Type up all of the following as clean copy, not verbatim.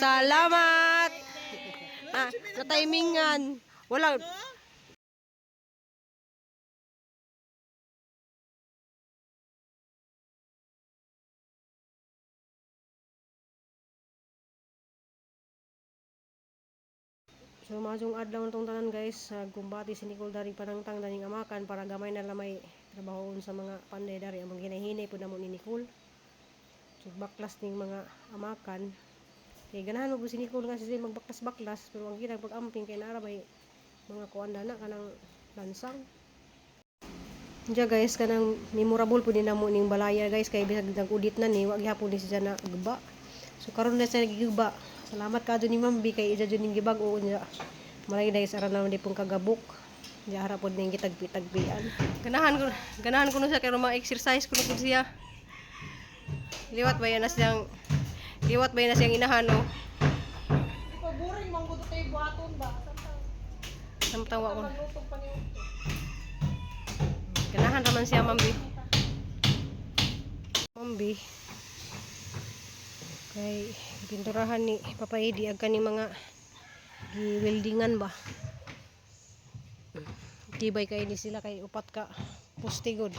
Salamat. Ah, na-timingan. Wala. So maayong adlaw na tong tanan, guys, sa kumbati si Nicole daring panangtang daning amakan para gamay na lamay trabahoon sa mga panday dari among ginahinay pud namo ni Nicole. So baklas ning mga amakan. Kay ganahan mo po si Nicole nga siya magbaklas-baklas, pero ang ginag pag-amping kay naara may mga kuan na kanang lansang. Diya, guys, kanang memorable po din namo ning balaya, guys, kay bisag nag-udit na ni wa gihapon ni siya na gba. So karon na siya nagigba. Salamat kaadto ni Ma'am B kay ija jud ning gibag-o niya. Malay guys, aran naman di pong kagabok. Diya ara pod ning gitagpi-tagpian. Ganahan ko no siya kay ma-exercise ko no pud siya. Liwat ba yan na siyang liwat ba yan na siyang inahan, no? Paboring man gud tayo buhaton ba? Samtang wa ko. Maglutog pa niyo. Ganahan raman siya, Ma'am B. Ma'am B. Kay pinturahan ni Papa Edi ag kani mga gi-weldingan ba. Tibay kay ni sila kay upat ka poste gud.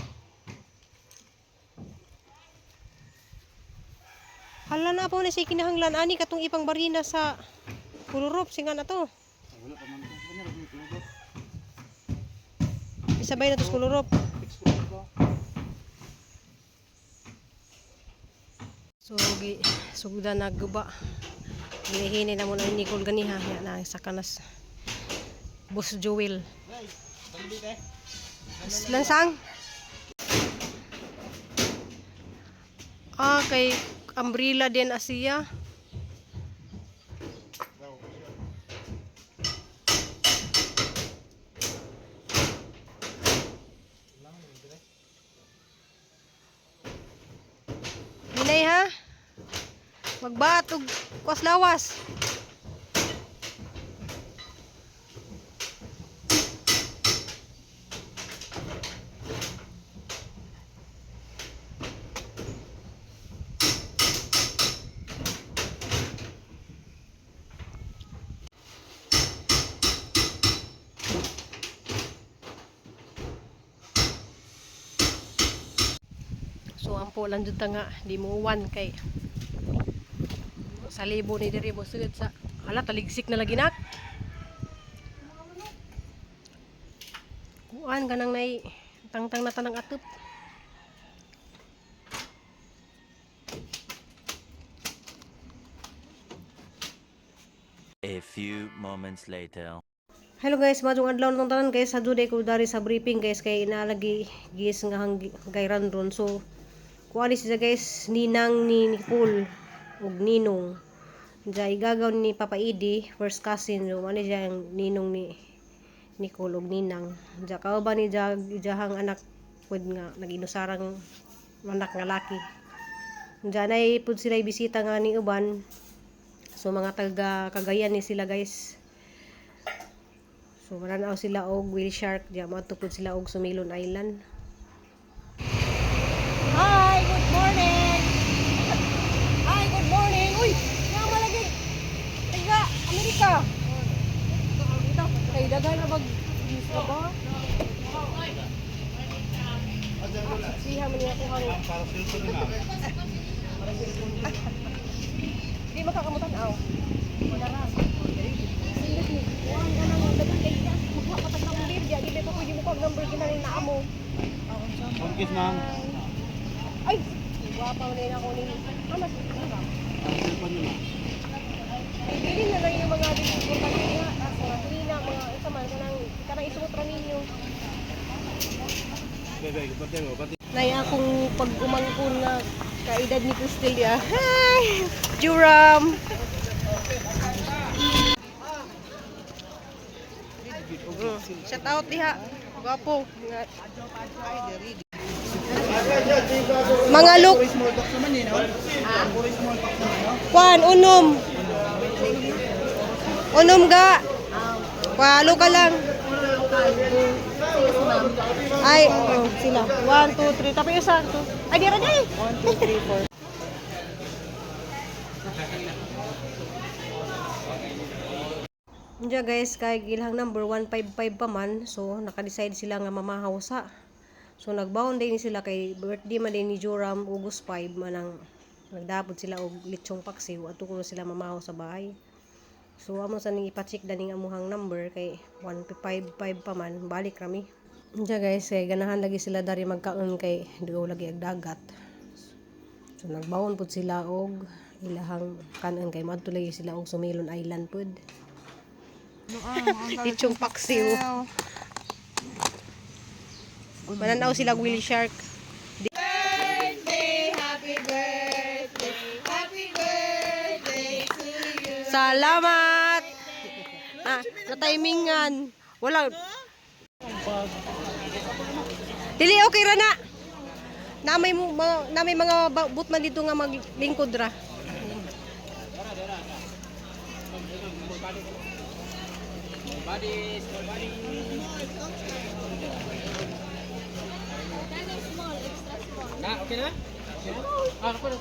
Hala na po na siya kinahanglan ani katong ipang barina sa kulurop singa na to. Wala pa man. Ano ra yung kulurop? Isabay na to sa kulurop. Fix ko ba? So gi sugda na guba. Ginihini na mo na ni Nicole ganiha ya na sa kanas. Boss Joel. Lansang. Ah, kay umbrella din asiya. Hinay ha. Magbaat og kuwas lawas. So ampo lang jud ta nga di mo uwan kay sa libo ni diri mo sugod sa hala taligsik na lagi nak. Kuan kanang nay tangtang na tanang atop. A few moments later. Hello guys, maayong adlaw na tong tanan, guys. Sa juday ko dari sa briefing, guys, kay inaalagi gis nga hang gayran ron. So kuan ni siya, guys, ninang ni Nicole ug ninong. Diya igagaw ni Papa Idi, first cousin, so ano siya ang ninong ni Nicole ug ninang. Diya kauban ni diya ijahang anak pud nga nag-inusarang anak nga laki. Diya nay pud sila bisita nga ni uban. So mga taga Cagayan ni sila, guys. So mananaw sila og whale shark diya moadto pud sila og Sumilon Island. Hi, good morning. Hi, good morning. Uy, nga malagi. Taga Amerika. Kay daghan ra bag ka ba? Siha man niya kuha. Para cellphone na. Di makakamutan aw. Wala ra. Sindot ni. Kuan ka nang daghan kay iya. Magkuha pa tag number diya. Di ba ko pwede mo kuha number ginani na amo. Phone ma'am. Ay, gwapa man na ako ni. Ah, mas ano ba? Ang cellphone niyo, ma'am. Ay, dili na lang yung mga dili importante nga. Tapos mga klina, mga isa man kanang kanang isuot ra ninyo. Bebe, bate mo, bate. Nay akong pag-umangkon nga kaedad ni Cristel. Hi! Juram! Shout out diha. Gwapo. Mga look. Small box naman eh, no? Puro small box naman, no? Kwan, unom. Unom ga. Walo ka lang. Ay, oh, sila. 1, 2, 3. Tapos yung isa. Two. Ay, di ra di. 1, 2, 3, 4. Diya guys, kay ilahang number 155 pa man, so naka-decide sila nga mamahaw sa. So nagbaon din sila kay birthday man din ni Joram August 5 manang nagdapod sila og litsong paksiw ato kuno sila mamahaw sa bahay. So amo sa ning ipa-check daning amuhang number kay 155 pa man balik rami. Diya guys, kay ganahan lagi sila dari magkaon kay dugaw lagi ag dagat. So nagbaon pud sila og ilahang kanon kay moadto lagi sila og Sumilon Island pud. Litsong paksiw. Mananaw sila og whale shark. Salamat! Ah, na-timingan. Wala. Dili, okay ra na. Na may mga, na may mga butman dito nga maglingkod ra. Na, okay na? Ah, ako na.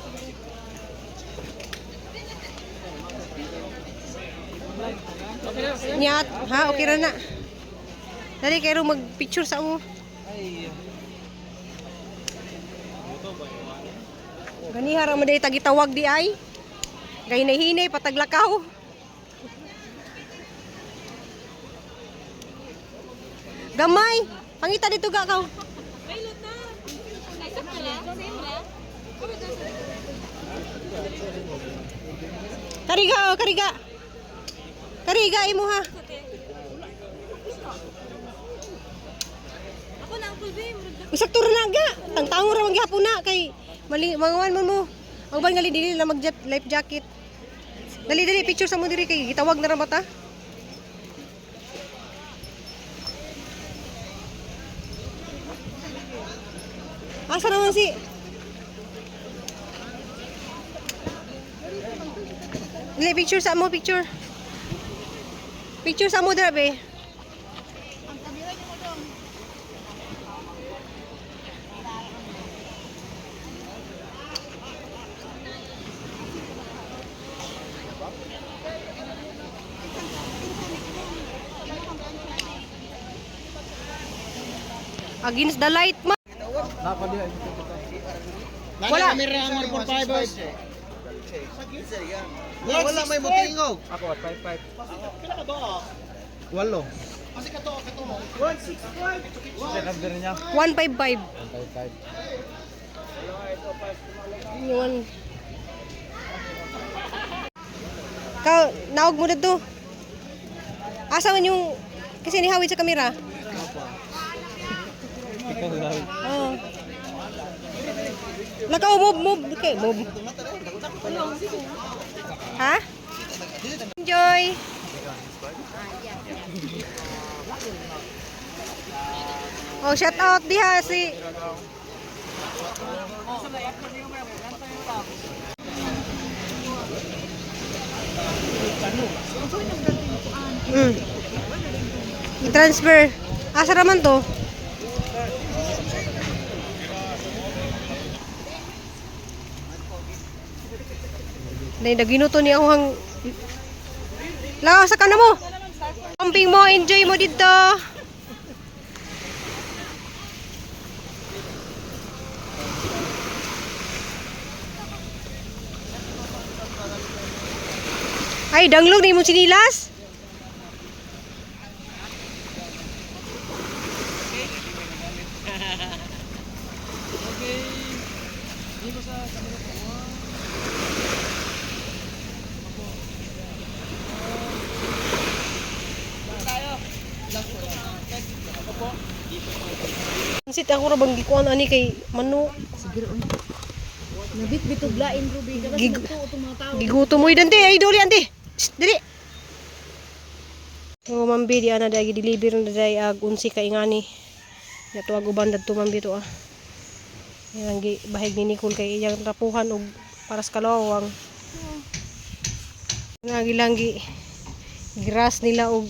Okay na, okay na. Nyat, ha, okay ra na. Dali kayo mag-picture sa mo. Ay. Ganiha ra man day tagitawag di ay. Gahinay-hinay pataglakaw. Gamay, pangita dito ga kaw. Kariga oh, kariga. Kariga imo ha. Ako na ang pulbi. Usakto ra na ga. Tangtango ra man gihapon na kay mali mangawan man mo. Ang uban nga dili na mag life jacket. Dali dali picture sa mo diri kay gitawag na ra mata. Asa naman si Dali picture sa mo picture. Picture sa mo dira be. Against the light ma. Wala. Wala may mutingog. Ako, 5-5. Pila ka ba? Walo. Kasi kato, kato. 165. Sa number niya? 155. 155. Yun. Ka, naog mo dito. Asa man yung kasi nihawid sa kamera. Ikaw lang. Oo. Lakaw, move, move. Okay, move. Ha? Enjoy. Oh, shout out diha si I-transfer. Asa raman to? Nay, naginuto niya ako ang... Laos, sa na mo! Camping mo, enjoy mo dito! Ay, danglog na imong sinilas! Sit ako ra bang gikuan ani kay mano. Nabit-bituglain, Ruby. Kasi nagtuo itong mga tao. Gigutom mo dante ay doli ante. Shh, dali. So mambi di ana dai deliver na dai ag unsi ka ingani. Ya tuwag uban dadto mambi to ah. Yang gi bahig ni Nicole kay iyang rapuhan og para sa kalawang. Nagilang gi grass nila og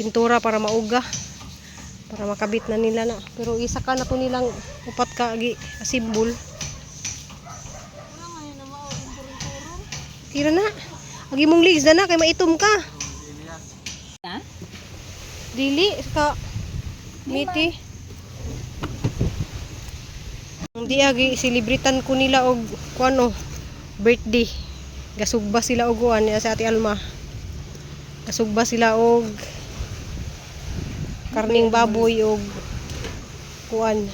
pintura para mauga para makabit na nila na pero isa ka na to nilang upat ka gi asimbol. Wala nga yun na mao, turong-turong. Tira na. Ang imong legs na na kay maitom ka. Ha? Dili ka miti. Hindi agi selebritan ko nila og kuano birthday. Gasugba sila og kuan niya sa Ate Alma. Gasugba sila og karning baboy og kuan.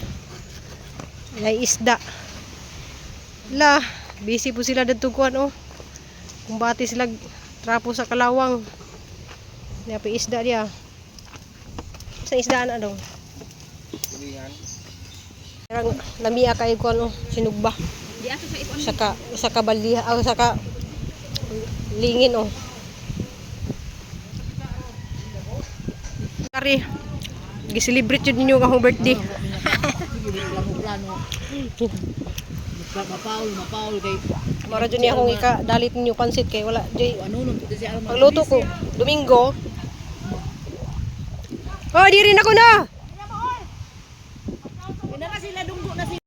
Lay isda. La, busy po sila dadto kuan oh. Kumbati sila trapo sa kalawang. Niya pa isda diya. Sa isdaan na dong. Parang lamia kayo ko ano, sinugba. Di ato sa ipon. Saka sa kabaldiha, ah, saka lingin oh. Kari, gi-celebrate yun ninyo ang akong birthday. Mapaul, mapaul kay Mara dyan niya akong ika-dalit ninyo pansit kay wala. Jay, ano nun si Alma. pagluto ko, Domingo. Oh, di rin ako na! Inara sila dunggo na sila.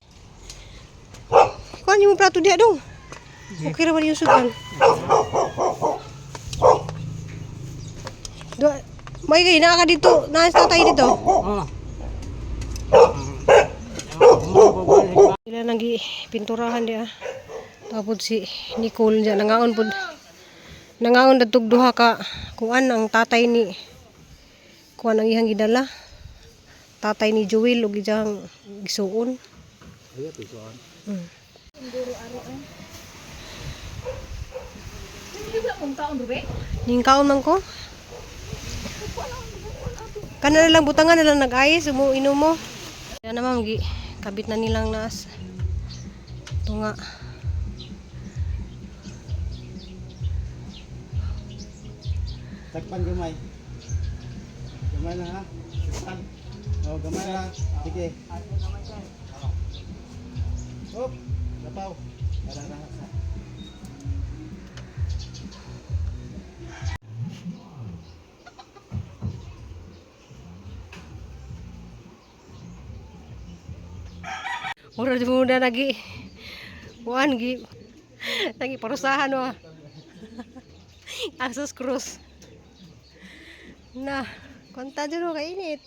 Kuhan yung plato diya dong. Okay ra ba yung sudan? Do, may kay naa ka dito, naa sa tatay dito. Sila nang pinturahan diya. Tapos si Nicole diya nangaon pud. Nangaon dadtog duha ka kuan ang tatay ni kuan ang iyang gidala. Tatay ni Joel ug iyang gisuon. Hindi ba kung taon rube? Ning kaon man ko. Kana na lang butangan na lang nag-ayos umo inom mo. Kaya na ma'am gi kabit na nilang naas. Tunga. Takpan gamay. Gamay lang ha. Takpan. Oh, gamay lang. Sige. Hop, lapaw. Para na sa. Mura di mo na nagi kuan gi nagi parusahan wa. Asos Cruz. Na, konta dyan mo kainit.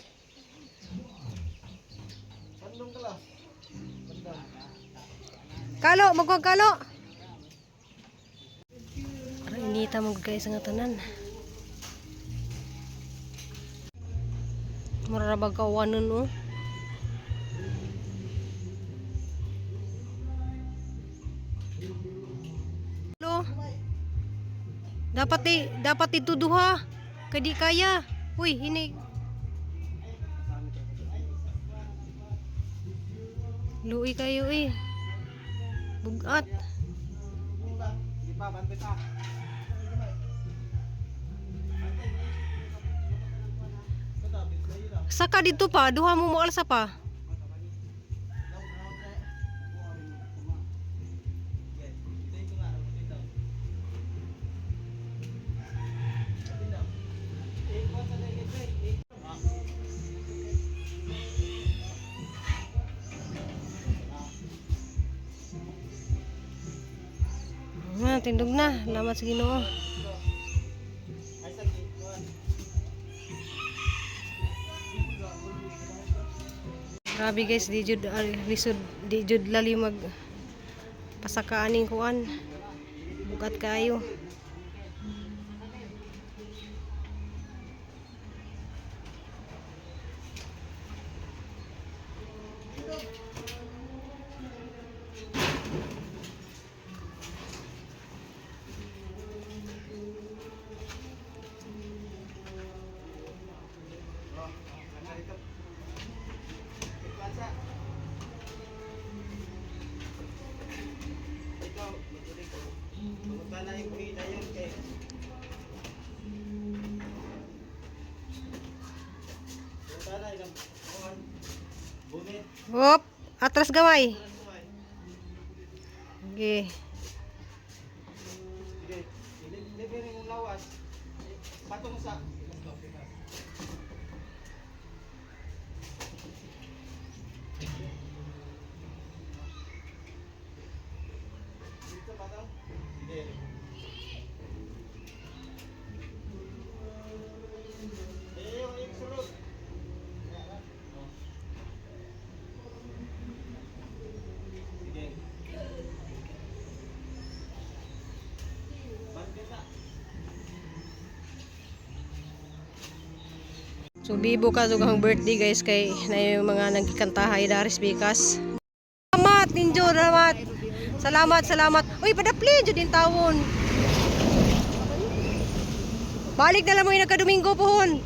Sandong kala. Kalo, magwag kalo. Para inita mo guys nga tanan. Mura ra bag kawanon oh. Lo. Dapat di, dapat ito duha. Kay di kaya. Uy, hini. Luoy kayo eh. Bugat. Sige pa, bantay pa. Saka dito pa, duha mo moalsa pa. Ah, tindog na. Salamat sa Ginoo. Grabe guys, di jud ah, lisod, di jud lali mag pasaka aning kuan. Bugat kayo. Hop, atras gamay. Okay. Sige. Libre rin yung lawas. Patong sa. Dito patong. Sige. So bibo ka ang birthday guys kay na yung mga nagkikantahay daris bikas. Salamat ninjo, salamat. Salamat, salamat. Uy, padapli jud din tawon. Balik na lang mo yung nagka-Domingo pohon.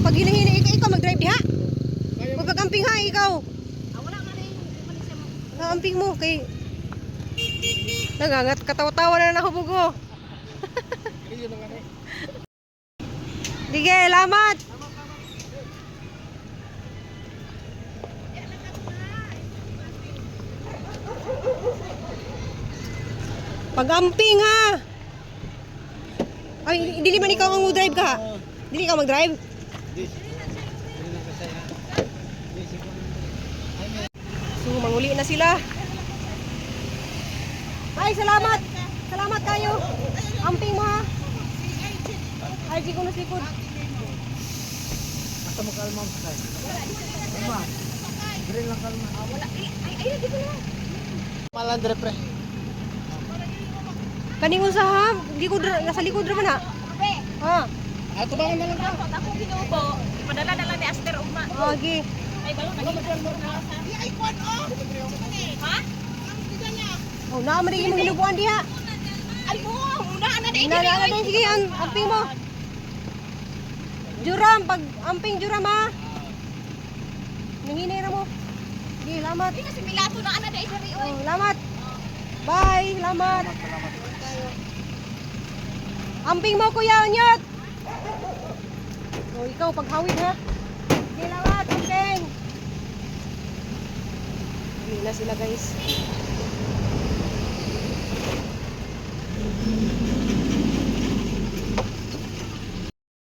Pag hinahina ikaw, ikaw mag-drive diha. Magpag-amping ha, ikaw. Amping mo kay Nagangat katawa-tawa na nahubog ko. Sige, lamat. Pag-amping ha. Ay, dili man ikaw ang drive ka. Dili ka mag-drive. So, manguli na sila. Ay, salamat. Salamat kayo. Amping mo ha. RG ko na likod. Basta mo kalma mo sakay. Kalma. Green lang kalma. Wala. Ay, ay, ay, di ko na. Malandre pre. Kaning unsa ha? Likod ra, nasa likod ra man ha. Be, Ha. Ah, tubangan na lang ka. ako ako ginubo. Ipadala na lang ni Aster ugma. Agi. Ay, balo na. Ay, kwan oh. Ha? Oh, naa man imong hinubuan diha. Ay mo, una na di. Na na na sige ang amping mo. Juram pag amping juram ha. Nanginay ra mo. Sige, lamat. Di na si Pilato na ana di diri oy. Oh, lamat. Bye, lamat. Amping mo kuya unyot. Oh, ikaw paghawid ha. Sige, lamat, amping. Uwi na sila guys.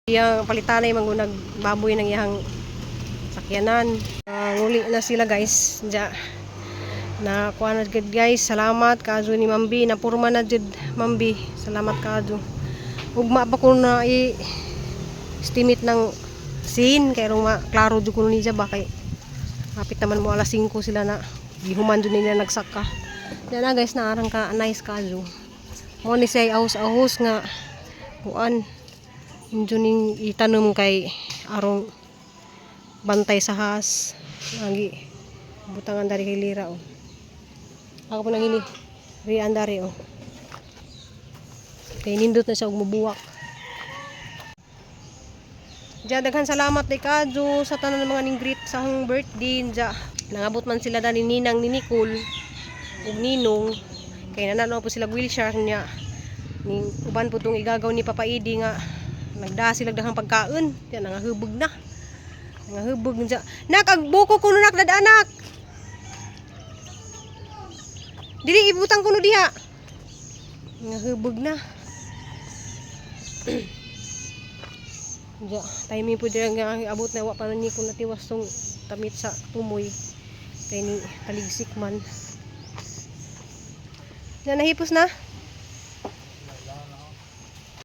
Iyang palitanay mangunag baboy ng iyang sakyanan. Nguli na sila guys. Diya. Nakuha na jud guys. Salamat kaadyo ni Mambi. Napurma na jud Mambi. Salamat kaadyo. Ugma pa ko na i estimate ng scene kay rong klaro jud kuno niya ba kay hapit naman mo alas 5 sila na gihuman jud nila nagsaka. Diya na guys, naarang ka nice kaadyo. Mo ni siya ahos-ahos nga kuan injo ning itanom kay arong bantay sa has. Lagi butangan dari kay lira oh. Ako po nang hini. Rian dari oh. Kay nindot na siya og mubuwak. Diya, daghan salamat kay Kadyo sa tanan ng mga ning greet sa akong birthday. Diya, nangabot man sila dani ninang ni Nicole ug ninong kay nananaw po sila wheelchair niya. Ning uban po tong igagaw ni Papa Idi nga nagda sila daghang pagkaon. Diya nangahubog na. Nangahubog diya. Nak ag buko kuno nak dad anak. Dili ibutang kuno diha. Nangahubog na. Diya, timing po diya nga ang abot na wa pa ni kung natiwas tong tamit sa tumoy kay ni taligsik man. Diya nahipos na.